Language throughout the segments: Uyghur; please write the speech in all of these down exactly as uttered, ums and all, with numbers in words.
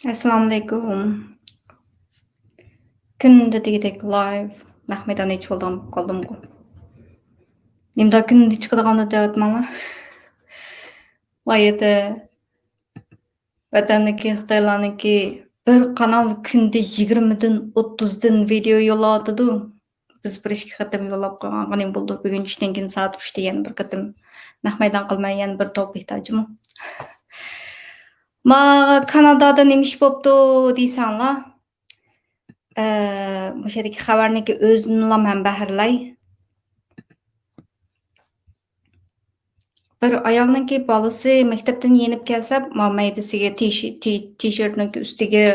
ئەسسالامۇئەلەيكۇم. كۈندە دېگۈدەك لايف، نەق مەيدان ئېچىۋالىدىغان بولۇپ قالدىمغۇ. نېمىدا كۈندە چىقىدىغاندا دەۋاتماڭلار. ۋايەتە، ۋەتەندىكى خىتايلارنىڭكى بىر قانال كۈندە يىگىرمىدىن، ئوتتۇزدىن ۋىدېئو يوللاۋاتىدۇ. بىز بىر ئىككى قېتىم يوللاپ قويغانغا نېمە بولدى؟ بۈگۈن چۈشتىن كېيىن سائەت ئۈچتە يەنە بىر قېتىم نەق مەيدان قىلماي يەنە بىر توپ ئېھتىياجىمۇ. ما كانادادا نېمە ئىش بوپتۇ دېسەڭلار، ئە، مۇشۇ يەردىكى خەۋەرنىڭكى ئۆزىنىلا مەن بەھرىلەي. بىر ئايالنىڭكى بالىسى مەكتەپتىن يېنىپ كەلسە، ما مەيدىسىگە تىش-، تى-، تىشېرتنىڭكى ئۈستىگە،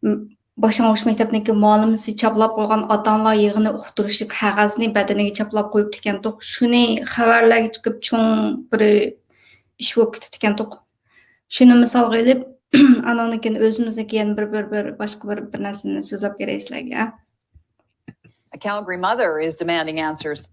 م، باشلانغۇچ مەكتەپنىڭكى مۇئەللىمىسى چاپلاپ قويغان ئاتا ئانىلار يىغىنى ئۇقتۇرۇشلۇق قەغەزنى بەدىنىگە چاپلاپ قويۇپتىكەنتۇق. شۇنى خەۋەرلەرگە چىقىپ چوڭ بىر ئىش بولۇپ كېتىپتىكەنتۇق. شۇنى مىسالغا ئېلىپ، ئاناندىن كېيىن ئۆزىمىزنىڭكى يەنە بىر، بىر، بىر باشقا بىر، بىر نەرسىنى سۆزلەپ بېرەي سىلەرگە. A Calgary mother is demanding answers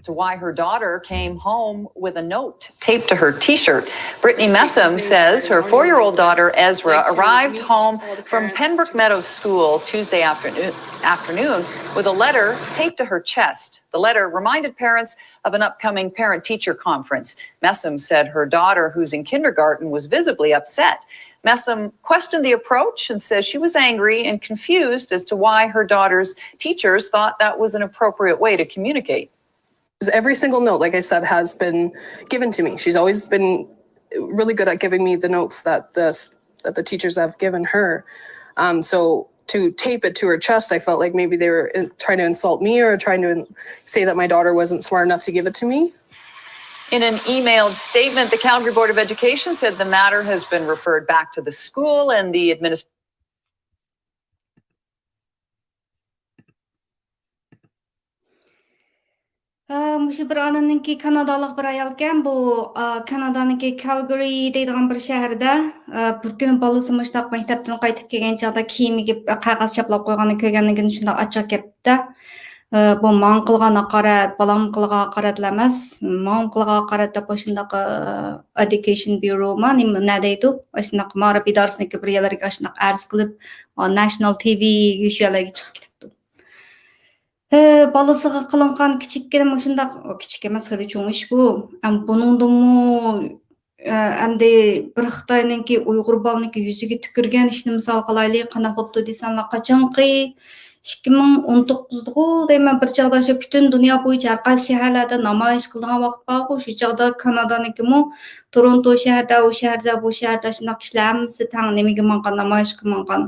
to why her daughter came home with a note taped to her T-shirt. Brittany Messam says her four-year-old daughter Ezra arrived home from Pembroke Meadows School Tuesday afternoon, afternoon with a letter taped to her chest. The letter reminded parents of an upcoming parent-teacher conference. Messam said her daughter, who's in kindergarten, was visibly upset. Messam questioned the approach and says she was angry and confused as to why her daughter's teachers thought that was an appropriate way to communicate. Every single note, like I said, has been given to me. She's always been really good at giving me the notes that the that the teachers have given her. Um, so to tape it to her chest, I felt like maybe they were in- trying to insult me or trying to in- say that my daughter wasn't smart enough to give it to me. In an emailed statement, the Calgary Board of Education said the matter has been referred back to the school and the administration. ئە، مۇشۇ بىر ئانىنىڭكى، كانادالىق بىر ئايالكەن، بۇ، ئە، كانادانىڭكى كالگىرى دەيدىغان بىر شەھىرىدە، ئە، بىر كۈنى بالىسى مۇشۇنداق مەكتەپتىن قايتىپ كەلگەن چاغدا كىيىمىگە قەغەز چاپلاپ قويغاننى كۆرگەندىن كېيىن شۇنداق ئاچچىق گەپتە، ئە، بۇ ماڭا قىلغان ھاقارەت، بالامغا قىلغان ھاقارەتلا ئەمەس، ماڭا قىلغان ھاقارەت دەپ ئاشۇنداق، ئە، ئېديۇكېيشن بيۇروما، نېمە، نە دەيدۇ؟ ئاشۇنداق مائارىپ ئىدارىسىنىڭكى بىر يەرلەرگە ئاشۇنداق ئەرز قىلىپ، ناشنال تى ۋى شۇ يەرلەرگە چىقىپ كېتىپتۇ. ھە، بالىسىغا قىلىنغان كىچىككىنە مۇشۇنداق، كىچىك ئەمەس، خېلى چوڭ ئىش بۇ. ئەم، بۇنىڭدىمۇ، ئە، ئەمدى بىر خىتاينىڭكى ئۇيغۇر بالىنىڭكى يۈزىگە تۈكۈرگەن ئىشنى مىسال قىلايلى، قانداق بوپتۇ دېسەڭلار، قاچانقى ئىككى مىڭ ئون توققۇزدىغۇ دەيمەن، بىر چاغدا شۇ پۈتۈن دۇنيا بويىچە ھەر قايسى شەھەرلەردە نامايىش قىلىدىغان ۋاقىت بارغۇ، شۇ چاغدا كانادانىڭكىمۇ تورونتو شەھىرىدە، ئۇ شەھەردە، بۇ شەھەردە شۇنداق كىشىلەر ھەممىسى تەڭ نېمىگە ماڭغان، نامايىشقا ماڭغان.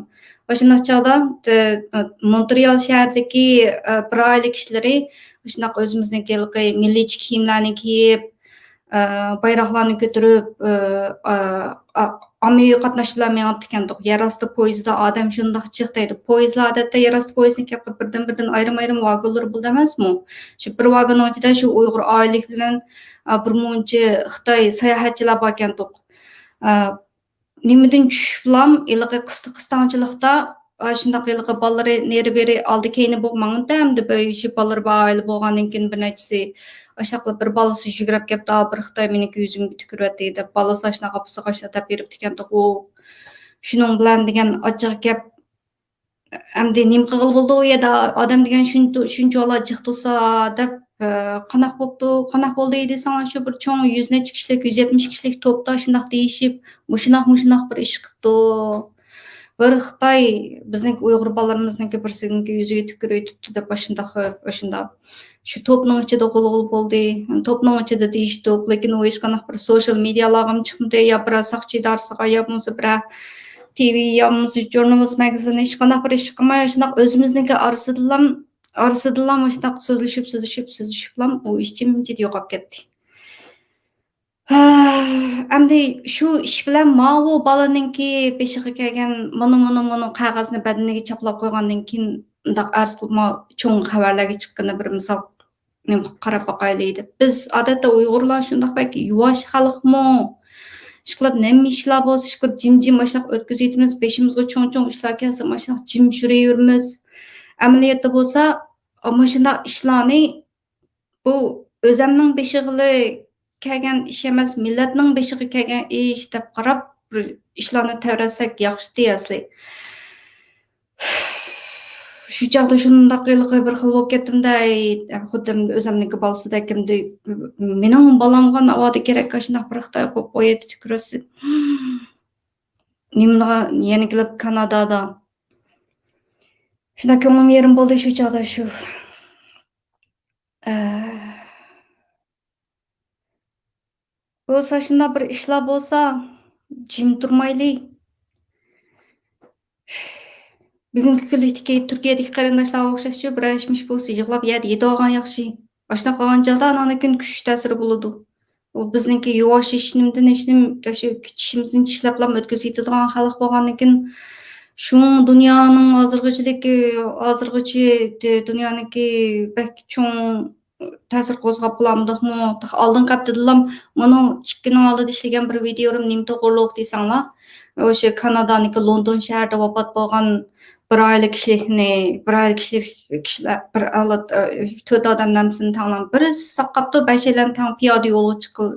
ئاشۇنداق چاغدا، ئە، مونترېئال شەھىرىدىكى، ئە، بىر ئائىلە كىشىلىرى شۇنداق ئۆزىمىزنىڭكى ھېلىقى مىللىيچە كىيىملەرنى كىيىپ، ئە، بايراقلارنى كۆتۈرۈپ، ئە، ئە، ئە، ئاممىۋى قاتناش بىلەن مېڭىپتىكەندۇق. يەر ئاستى پويىزىدا ئادەم شۇنداق جىق دەيدۇ. پويىزلار ئادەتتە يەر ئاستى پويىزنى كەپ قىلىپ بىردىن-بىردىن ئايرىم-ئايرىم ۋاگونلىرى بولىدۇ ئەمەسمۇ؟ شۇ بىر ۋاگوننىڭ ئىچىدە شۇ ئۇيغۇر ئائىلىلىك بىلەن، ئە، بىر مۇنچە خىتاي ساياھەتچىلەر باركەندۇق. ئە، نېمىدىن چۈشۈپلام، ھېلىقى قىستاق-قىستاڭچىلىقتا، ئاشۇنداق ھېلىقى بالىلىرى نېرى-بېرى، ئالدى-كەينى بولۇپ ماڭىدۇ ئەمدى، بىر شۇ بالىلىرى بار ئائىلە بولغاندىن كېيىن بىر نەچچىسى، ئاشۇنداقلا بىر بالىسى يۈگۈرۈپ كەپتۇ، «ئا، بىر خىتاي مېنىڭكى يۈزۈمگە تۈكۈرۈۋەتتى» دەپ، بالىسى ئاشۇنداق ئاپىسىغا ئاشۇنداق دەپ بېرىپتىكەندۇ، ئۇ شۇنىڭ بىلەن دېگەن ئاچچىق گەپ. ئەمدى نېمە قىلغىلى بولىدۇ؟ ئۇ يەردە ئادەم دېگەن شۇنچە، شۇنچىۋالا جىق تۇرسا دەپ، ئە، قانداق بوپتۇ، قانداق بولدى دېسەڭ، شۇ بىر چوڭ يۈز نەچچە كىشىلىك، يۈز يەتمىش كىشىلىك توپتا شۇنداق دېيىشىپ، مۇشۇنداق، مۇشۇنداق بىر ئىش قىپتۇ. بىر خىتاي بىزنىڭكى ئۇيغۇر بالىلىرىمىزنىڭكى بىرسىنىڭكى يۈزىگە تۈكۈرۈۋېتىپتۇ دەپ، ئاشۇنداق، ئاشۇنداق. شۇ توپنىڭ ئىچىدە غۇلغۇل بولدى. توپنىڭ ئىچىدە دېيىشتۇق، لېكىن ئۇ ھېچقانداق بىر سوشال مېدىيالارغىمۇ چىقمىدى، يا بىرەر ساقچى ئىدارىسىغا، يا بولمىسا بىرەر تى ۋى، يا بولمىسا ژۇرنالىست ماگىزىنى، ھېچقانداق بىر ئىش قىلماي، شۇنداق ئۆزىمىزنىڭكى ئارىسىدىلا، ئارىسىدىلا شۇنداق سۆزلىشىپ، سۆزلىشىپ، سۆزلىشىپلا ئۇ ئىش جىمجىت يوقاپ كەتتى. ئەمدى شۇ ئىش بىلەن ماۋۇ بالىنىڭكى بېشىغا كەلگەن مانا، مانا، مانا قەغەزنى بەدىنىگە چاپلاپ قويغاندىن كېيىن، مۇنداق ئەرز قىلىپ، ما-، چوڭ خەۋەرلەرگە چىققىنى بىر مىسال، نېمە، قاراپ باقايلى دەپ. بىز ئادەتتە ئۇيغۇرلار شۇنداق بەك يۇۋاش خەلقمۇ؟ ئىشقىلىپ نېمە ئىشلار بولسا، ئىشقىلىپ جىم-جىم ئاشۇنداق ئۆتكۈزۈۋېتىمىز، بېشىمىزغا چوڭ-چوڭ ئىشلار كەلسە، ئاشۇنداق جىم يۈرۈۋېرىمىز. ئەمەلىيەتتە بولسا، مۇشۇنداق ئىشلارنى بۇ ئۆزەمنىڭ بېشىغىلا كەلگەن ئىش ئەمەس، مىللەتنىڭ بېشىغا كەلگەن ئىش دەپ قاراپ، بىر ئىشلارنى تەۋرەتسەك ياخشىتى ئەسلى. شۇ چاغدا شۇنداق ھېلىقى بىر خىل بولۇپ كەتتىم-دە، ئەي، خۇددى ئۆزۈمنىڭكى بالىسىدەك ئەمدى مېنىڭ بالامغا ناۋادا كېرەك ئاشۇنداق بىر خىتاي قويۇپ قويايتتى تۈكۈرەسىز. نېمىغا يەنە كېلىپ كانادادا. شۇنداق كۆڭلۈم يېرىم بولدى شۇ چاغدا شۇ. ئە، بولسا شۇنداق بىر ئىشلار بولسا، جىم تۇرمايلى. بۈگۈنكى كۈنلۈكتىكى تۈركىيەدىكى قېرىنداشلارغا ئوخشاشچۇ، بىرەر ئىشمىش بولسا يىغلاپ يەردە يېتىۋالغان ياخشى. ئاشۇنداق قىلغان چاغدا ئاناندىن كېيىن كۈچ تەسىرى بولىدۇ. ئۇ بىزنىڭكى يۇۋاشلىشىشنىمدىن ھېچنېمە، شۇ چىشىمىزنى چىشلەپلا ئۆتكۈزۈۋېتىدىغان خەلق بولغاندىكىن، شۇڭا دۇنيانىڭ ھازىرغىچىلىكى، ھازىرغىچە دۇنيانىڭكى بەك چوڭ تەسىر قوزغاپ بولامدۇقمۇ؟ تېخى ئالدىنقى ھەپتىدىلا مانا ئىككى كۈننىڭ ئالدىدا ئىشلىگەن بىر ۋىدىيولىرىم نېمە توغرۇلۇق دېسەڭلار، ئوشۇ كانادانىڭكى لوندون شەھىرىدە ۋاپات بولغان بىر ئائىلە كىشىلىكنى، بىر ئائىلە كىشىلىك، كىشىلەر، بىر ئالا-، تۆت ئادەم نەمسىنى تەڭلەڭ. بىرسى ساق قاپتۇ، بەشەيلەن تەڭ پىيادە يولغا چىقىل-،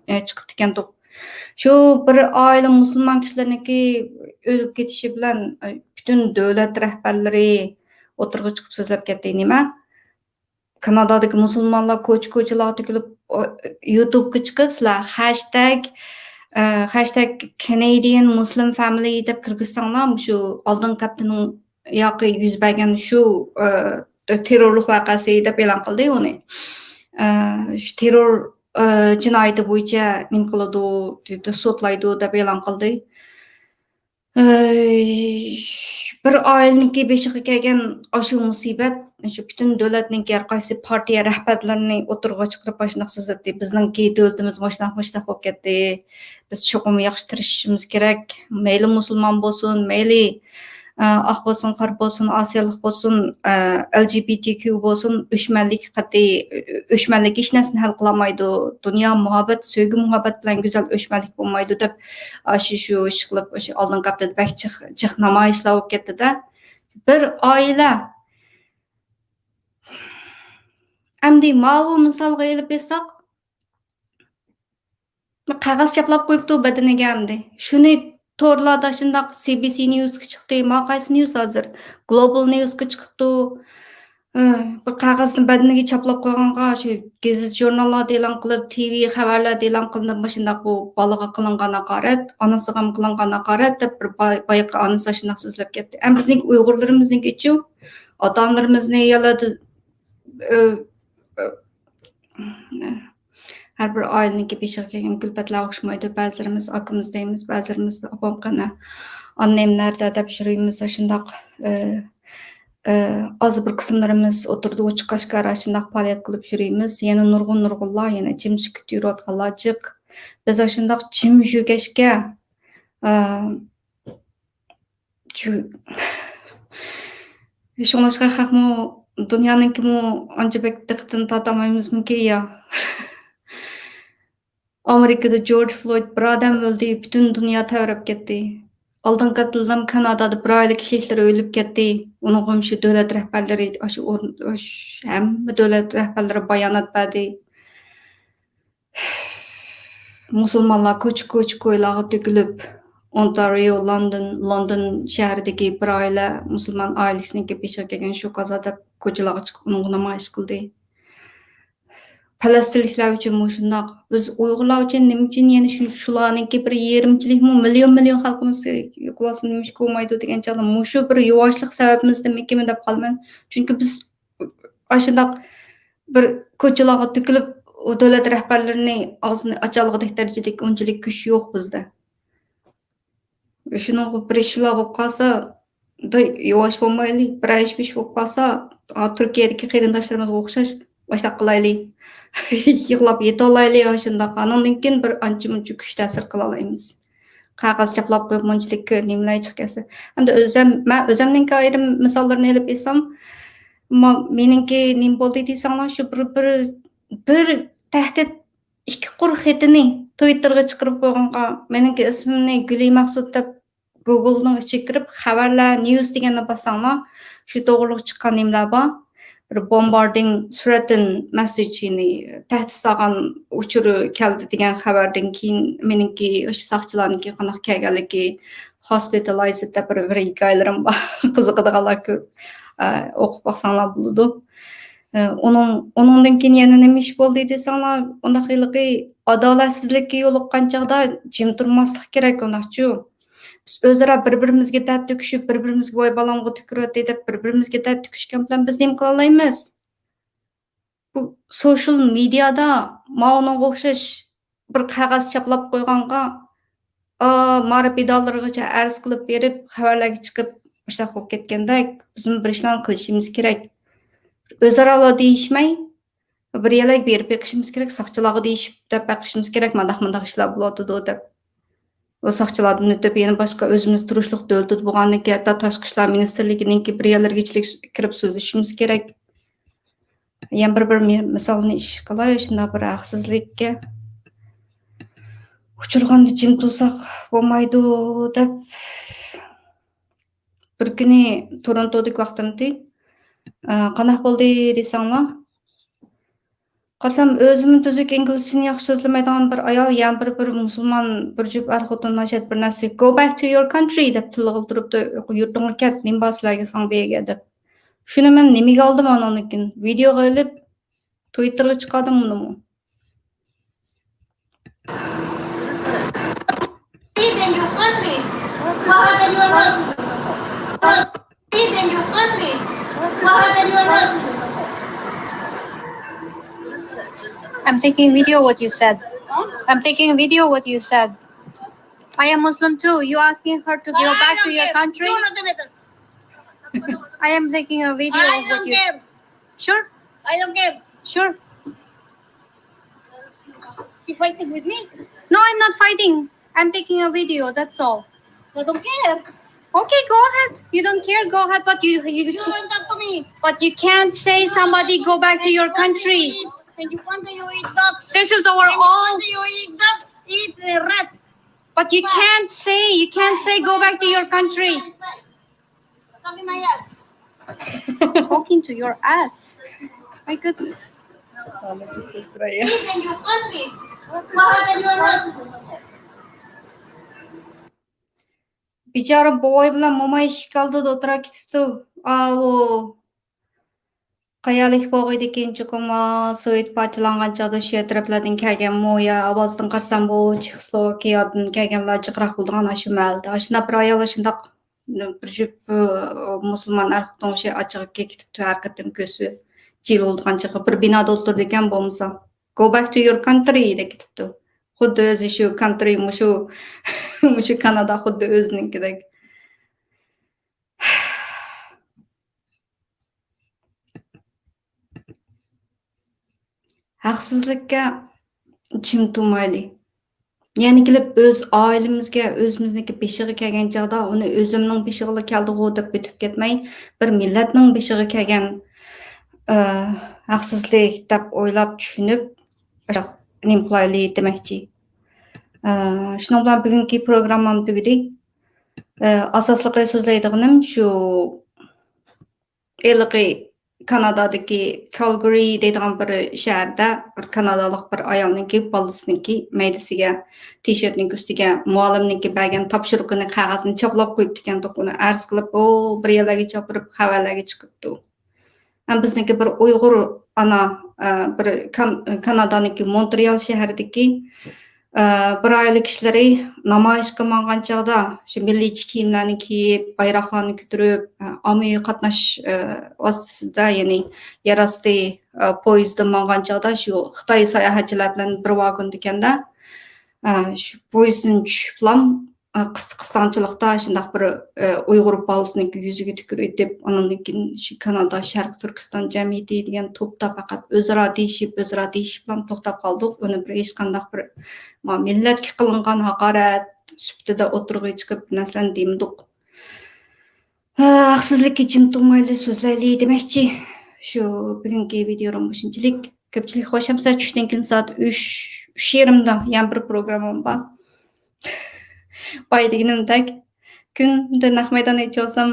ئە، چىقىپتىكەندۇق. شۇ بىر ئائىلە مۇسۇلمان كىشىلەرنىڭكى ئۆلۈپ كېتىشى بىلەن، ئە، پۈتۈن دۆلەت رەھبەرلىرى ئوتتۇرىغا چىقىپ سۆزلەپ كەتتى. نېمە؟ كانادادىكى مۇسۇلمانلار كوچا-كوچىلارغا تۆكۈلۈپ، ئو-، يۇتۇبقا چىقىپ، سىلەر خەشتەگ، ئە، خەشتەگ كېنېدىيەن مۇسلىم فامىلى دەپ كىرگۈزسەڭلار، مۇشۇ ئالدىنقى ھەپتىنىڭ ياقى يۈز بەرگەن شۇ، ئە، تېررورلۇق ۋەقەسى دەپ ئېلان قىلدى ئۇنى. ئە، شۇ تېررور، ئە، جىنايىتى بويىچە نېمە قىلىدۇ، سوتلايدۇ دەپ ئېلان قىلدى. ئەي، بىر ئائىلىنىڭكى بېشىغا كەلگەن ئاشۇ مۇسىبەت، شۇ پۈتۈن دۆلەتنىڭكى ھەر قايسى پارتىيە رەھبەرلىرىنى ئوتتۇرىغا چىقىرىپ، ئاشۇنداق سۆزلەتتى. بىزنىڭكى دۆلىتىمىز مۇشۇنداق، مۇشۇنداق بولۇپ كەتتى. بىز چوقۇم ياخشى تىرىشىشىمىز كېرەك. مەيلى مۇسۇلمان بولسۇن، مەيلى، ئە، ئاق بولسۇن، قارا بولسۇن، ئاسىيالىق بولسۇن، ئە، ئەل جى بى تى كيۇ بولسۇن، ئۆچمەنلىك قەتئىي، ئۆچمەنلىك ھېچ نەرسىنى ھەل قىلالمايدۇ. دۇنيا مۇھەببەت، سۆيگۈ مۇھەببەت بىلەن گۈزەل ئۆچمەنلىك بولمايدۇ دەپ، ئاشۇ شۇ ئىشقىلىپ، ئاشۇ ئالدىنقى ھەپتىدە بەك جىق، جىق نامايىشلار بولۇپ كەتتى-دە. بىر ئائىلە، ئەمدى ماۋۇ مىسالغا ئېلىپ ئېيتساق، قەغەز چاپلاپ قويۇپتۇ بەدىنىگە ئەمدى. شۇنى تورلاردا شۇنداق سى بى سى نيۇسقا چىقتى. ما قايسى نيۇس ھازىر؟ گلوبال نيۇسقا چىقىپتۇ. ئە، بىر قەغەزنى بەدىنىگە چاپلاپ قويغانغا، شۇ گېزىت ژۇرناللاردا ئېلان قىلىپ، تى ۋى خەۋەرلەردە ئېلان قىلىنىپ، مۇشۇنداق بۇ بالىغا قىلىنغان ھاقارەت، ئانىسىغا قىلىنغان ھاقارەت دەپ بىر باي-، بايىقى ئانىسى شۇنداق سۆزلەپ كەتتى. ئەمما بىزنىڭكى ئۇيغۇرلىرىمىزنىڭكىچۇ، ئاتا-ئانىلىرىمىزنى يالادا، ئە، ئە، ھەر بىر ئائىلىنىڭكى بېشىغا كەلگەن كۈلپەتلەر ئوخشىمايدۇ. بەزىلىرىمىز ئاكىمىز دەيمىز، بەزىلىرىمىز ئاپام قېنى، ئانىم نەدە دەپ يۈرىمىز. شۇنداق، ئە، ئە، ئاز بىر قىسىملىرىمىز ئوتتۇرىدا ئوچۇق ئاشكارا شۇنداق پائالىيەت قىلىپ يۈرىمىز. يەنە نۇرغۇن، نۇرغۇنلار يەنە جىم سۈكۈتتە يۈرۈۋاتقانلار جىق. بىز ئاشۇنداق جىم يۈرگەچكە، ئە، شۇ، شۇڭلاشقا خەقمۇ، دۇنيانىڭكىمۇ ئانچە بەك دىققىتىنى تارتالمايمىزمىكى يا؟ ئامېرىكىدا جورج فلويد بىر ئادەم ئۆلدى، پۈتۈن دۇنيا تەۋرەپ كەتتى. ئالدىنقى ھەپتىدىلا كانادادا بىر ئائىلە كىشىلىكلىرى ئۆلۈپ كەتتى. ئۇنىڭغىمۇ شۇ دۆلەت رەھبەرلىرى، ئاشۇ ئورۇن، ئاشۇ ھەممە دۆلەت رەھبەرلىرى بايانات بەردى. مۇسۇلمانلار كوچا-كوچا كويلارغا تۆكۈلۈپ، ئونتارىيو، لوندون، لوندون شەھىرىدىكى بىر ئائىلە، مۇسۇلمان ئائىلىسىنىڭكى بېشىغا كەلگەن شۇ قازا دەپ كوچىلارغا چىقىپ ئۇنىڭغا نامايىش قىلدى. پەلەستىنلىكلەر ئۈچۈنمۇ شۇنداق. بىز ئۇيغۇرلار ئۈچۈن نېمە ئۈچۈن يەنە شۇ، شۇلارنىڭكى بىر يېرىمچىلىكمۇ، مىليون، مىليون خەلقىمىز يوقالسا نېمە ئىش بولمايدۇ دېگەن چاغدا، مۇشۇ بىر يۇۋاشلىق سەۋەبىمىزدىنمىكىن دەپ قالىمەن. چۈنكى بىز ئاشۇنداق بىر كوچىلارغا تۆكۈلۈپ، ئۇ دۆلەت رەھبەرلىرىنى ئاغزىنى ئاچالىغۇدەك دەرىجىدىكى ئۇنچىلىك كۈچ يوق بىزدە. شۇنىڭغا بىر ئىشلار بولۇپ قالسا، يۇۋاش بولمايلى، بىرەر ئىش-مىش بولۇپ قالسا، ئا، تۈركىيەدىكى قېرىنداشلىرىمىزغا ئوخشاش باشلاپ قىلايلى. يىغلاپ يېتىۋالايلى، ئاشۇنداق. ئانىڭدىن كېيىن بىر ئانچە-مۇنچە كۈچ تەسىر قىلالايمىز. قەغەز چاپلاپ قويۇپ مۇنچىلىك نېمىلەر چىقىپ كەتسە. ئەمدى ئۆزەم، مەن ئۆزەمنىڭكى ئايرىم مىساللىرىنى ئېلىپ ئېيتسام، ما-، مېنىڭكى نېمە بولدى دېسەڭلار، شۇ بىر، بىر، بىر تەھدىت، ئىككى قۇر خېتىنى تويتتېرغا چىقىرىپ قويغانغا، مېنىڭكى ئىسمىمنى گۈلى مەخسۇت دەپ گوگولنىڭ ئىچىگە كىرىپ، خەۋەرلەر، نيۇس دېگەننى باسساڭلار، شۇ توغرىلىق چىققان نېمىلەر بار. بىر بومباردىڭ، سۈرەتتىن مەسسېجىنى، تەھدىت سالغان ئۇچۇرى كەلدى دېگەن خەۋەردىن كېيىن، مېنىڭكى ئاشۇ ساقچىلارنىڭكى قانداق كەلگەنلىكى، ھاسپىتالايزد دەپ بىر، بىر ھېكايىلىرىم بار. قىزىقىدىغانلار كۆرۈپ، ئە، ئوقۇپ باقساڭلار بولىدۇ. ئە، ئۇنىڭ، ئۇنىڭدىن كېيىن يەنە نېمە ئىش بولدى دېسەڭلار، ئۇنداق ھېلىقى ئادالەتسىزلىككە يولۇققان چاغدا جىم تۇرماسلىق كېرەك، ئۇنداقچۇ؟ بىز ئۆزئارا بىر-بىرىمىزگە دەرد تۆكۈشۈپ، بىر-بىرىمىزگە «ۋاي بالامغا تۆكۈلۈۋەتتى» دەپ بىر-بىرىمىزگە دەرد تۆكۈشكەن بىلەن بىز نېمە قىلالايمىز؟ بۇ سوشىيال مېدىيادا ماۋۇنىڭغا ئوخشاش بىر قەغەز چاپلاپ قويغانغا، ئا، مائارىپ ئىدارىلىرىغىچە ئەرز قىلىپ بېرىپ، خەۋەرلەرگە چىقىپ، مۇشۇنداق بولۇپ كەتكەندەك، بىزمۇ بىر ئىشلارنى قىلىشىمىز كېرەك. ئۆزئارا دېيىشمەي، بىر يەرلەرگە بېرىپ بېقىشىمىز كېرەك، ساقچىلارغا دېيىشىپ دەپ بېقىشىمىز كېرەك، مانداق، مانداق ئىشلار بولۇۋاتىدۇ دەپ. ئۇ ساقچىلاردىن ئۆتۈپ، يەنە باشقا ئۆزىمىز تۇرۇشلۇق دۆلىتىدە بولغاندىكىن، ھەتتا تاشقى ئىشلار مىنىستىرلىكىنىڭكى بىر يەرلىرىگىچىلىك كىرىپ سۆزلىشىشىمىز كېرەك. يەنە بىر، بىر مى-، مىسالنى ئىش قىلاي، شۇنداق بىر ھەقسىزلىككە ئۇچرىغاندا جىم تۇرساق بولمايدۇ دەپ. بىر كۈنى تورونتودىكى ۋاقتىمتى، ئە، قانداق بولدى دېسەڭلار، قارىسام، ئۆزىمۇ تۈزۈك ئىنگلىزچىنى ياخشى سۆزلىمەيدىغان بىر ئايال، يەنە بىر، بىر مۇسۇلمان بىر جۈپ ئەر خوتۇن ناھايىتى بىر نەرسە، «Go back to your country» دەپ تىلغا تۇرۇپتۇ، «يۇرتۇڭغا كەت، نېمە بار سىلەرگە ساڭا بۇ يەرگە» دەپ. شۇنى مەن نېمىگە ئالدىم ئاناندىن كېيىن؟ ۋىدېئوغا ئېلىپ، تۋىتتېرغا چىقاردىم ئۇنىمۇ. In your country. What happened your nose? In your country. What happened your nose? I'm taking video what you said. Huh? I'm taking video what you said. I am Muslim too. You asking her to go back to your country? I am taking a video of what you. Sure. I don't care. Sure. You fighting with me? No, I'm not fighting. I'm taking a video, that's all. I don't care. Okay, go ahead. You don't care, go ahead. But you, you, you don't talk to me. But you can't say somebody go back to your country. And you country, you eat dogs. This is our all. You eat dogs, eat uh, rat. But you can't say, you can't say go back to your country. Talking my ass. Talking to your ass. My goodness. Eat in your country. What happened your nose? بىچارە بوۋاي بىلەن موماي ئىشىك ئالدىدا ئولتۇرۇپ كېتىپتۇ. ئاۋۇ. قايالىك بولغىيدىكىن چوقۇم، ئا، سوۋېت پارچىلانغان چاغدا شۇ تەرەپلەردىن كەلگەنمۇ يا ئاۋازدىن قارىسام بۇ چېخوسلوۋاكىيەدىن كەلگەنلەر جىقراق بولىدىغان ئاشۇ مەھەلدە. ئاشۇنداق بىر ئايال ئاشۇنداق بىر جۈپ، ئا، مۇسۇلمان ئەر خوتۇن ئوخشاش ئاچىقىپ كېتىپتۇ، ھەر قېتىم كۆزى جىل بولىدىغان چېغى بىر بىنادا ئولتۇرىدىكەن بولمىسا. Go back to your country دەپ كېتىپتۇ. خۇددى ئۆزى شۇ كانترى، مۇشۇ، مۇشۇ كانادا خۇددى ئۆزىنىڭكىدەك. ھەقسىزلىككە جىم تۇرمايلى. يەنە كېلىپ ئۆز ئائىلىمىزگە، ئۆزىمىزنىڭكى بېشىغا كەلگەن چاغدا، ئۇنى ئۆزۈمنىڭ بېشىغىلا كەلدىغۇ دەپ ئۆتۈپ كەتمەي، بىر مىللەتنىڭ بېشىغا كەلگەن، ئە، ھەقسىزلىك دەپ ئويلاپ، چۈشىنىپ، نېمە قىلايلى دېمەكچى. ئە، شۇنىڭ بىلەن بۈگۈنكى پروگراممام تۈگىدى. ئە، ئاساسلىقى سۆزلەيدىغىنىم شۇ ھېلىقى كانادادىكى كالگىرى دەيدىغان بىر شەھەردە بىر كانادالىق بىر ئايالنىڭكى بالىسىنىڭكى مەيدىسىگە، تىشېرتنىڭ ئۈستىگە مۇئەللىمنىڭكى بەرگەن تاپشۇرۇقىنى، قەغەزنى چاپلاپ قويۇپتىكەندۇق، ئۇنى ئەرز قىلىپ، ئۇ بىر يەرلەرگە چاپىرىپ، خەۋەرلەرگە چىقىپتۇ. ھەم بىزنىڭكى بىر ئۇيغۇر ئانا، ئە، بىر كان-، كانادانىڭكى مونترېئال شەھىرىدىكى ئە، بىر ئائىلە كىشىلىرى نامايىشقا ماڭغان چاغدا، شۇ مىللىيچە كىيىملەرنى كىيىپ، بايراقلارنى كۆتۈرۈپ، ئە، ئاممىۋى قاتناش، ئە، ۋاسىتىسىدە، يەنى يەر ئاستى، ئە، پويىزدا ماڭغان چاغدا، شۇ خىتاي ساياھەتچىلەر بىلەن بىر ۋاگوندا ئىكەندە، ئە، شۇ پويىزدىن چۈشۈپلا، ئە، قىس-، قىستاڭچىلىقتا شۇنداق بىر، ئە، ئۇيغۇر بالىسىنىڭكى يۈزىگە تۈكۈرۈۋېتىپ، ئانىڭدىن كېيىن شۇ كانادا شەرقىي تۈركىستان جەمئىيىتى دېگەن توپتا پەقەت ئۆزئارا دېيىشىپ، ئۆزئارا دېيىشىپلا توختاپ قالدۇق. ئۇنى بىر ھېچقانداق بىر، ما، مىللەتكە قىلىنغان ھاقارەت سۈپىتىدە ئوتتۇرىغا چىقىپ بىر نەرسىلەرنى دېمىدۇق. ھە، ھەقسىزلىككە جىم تۇرمايلى، سۆزلەيلى دېمەكچى. شۇ بۈگۈنكى ۋىدېيو مۇشۇنچىلىك. كۆپچىلىك خوش ئەمىسە، چۈشتىن كېيىن سائەت ئۈچ، ئۈچ يېرىمدا يەنە بىر پروگراممام بار. بايا دېگىنىمدەك، كۈندە نەق مەيدان ئېچىۋالسام،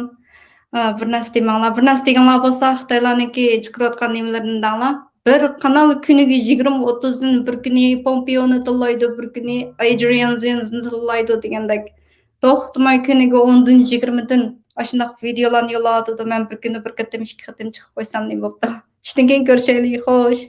ئا، بىر نەرسە دېمەڭلار، بىر نەرسە دېگەڭلار بولسا، خىتايلارنىڭكى چىقىرىۋاتقان نېمىلىرىنى دەڭلار. بىر قانال كۈنىگە يىگىرمە ئوتتۇزدىن، بىر كۈنى پومپېئونى تىللايدۇ، بىر كۈنى ئەيدرىيەن زېنزنى تىللايدۇ دېگەندەك. توختىماي كۈنىگە ئوندىن يىگىرمىدىن ئاشۇنداق ۋىدېئولارنى يوللاۋاتىدۇ. مەن بىر كۈندە بىر قېتىم، ئىككى قېتىم چىقىپ قويسام نېمە بوپتۇ؟ چۈشتىن كېيىن كۆرۈشەيلى، خوش.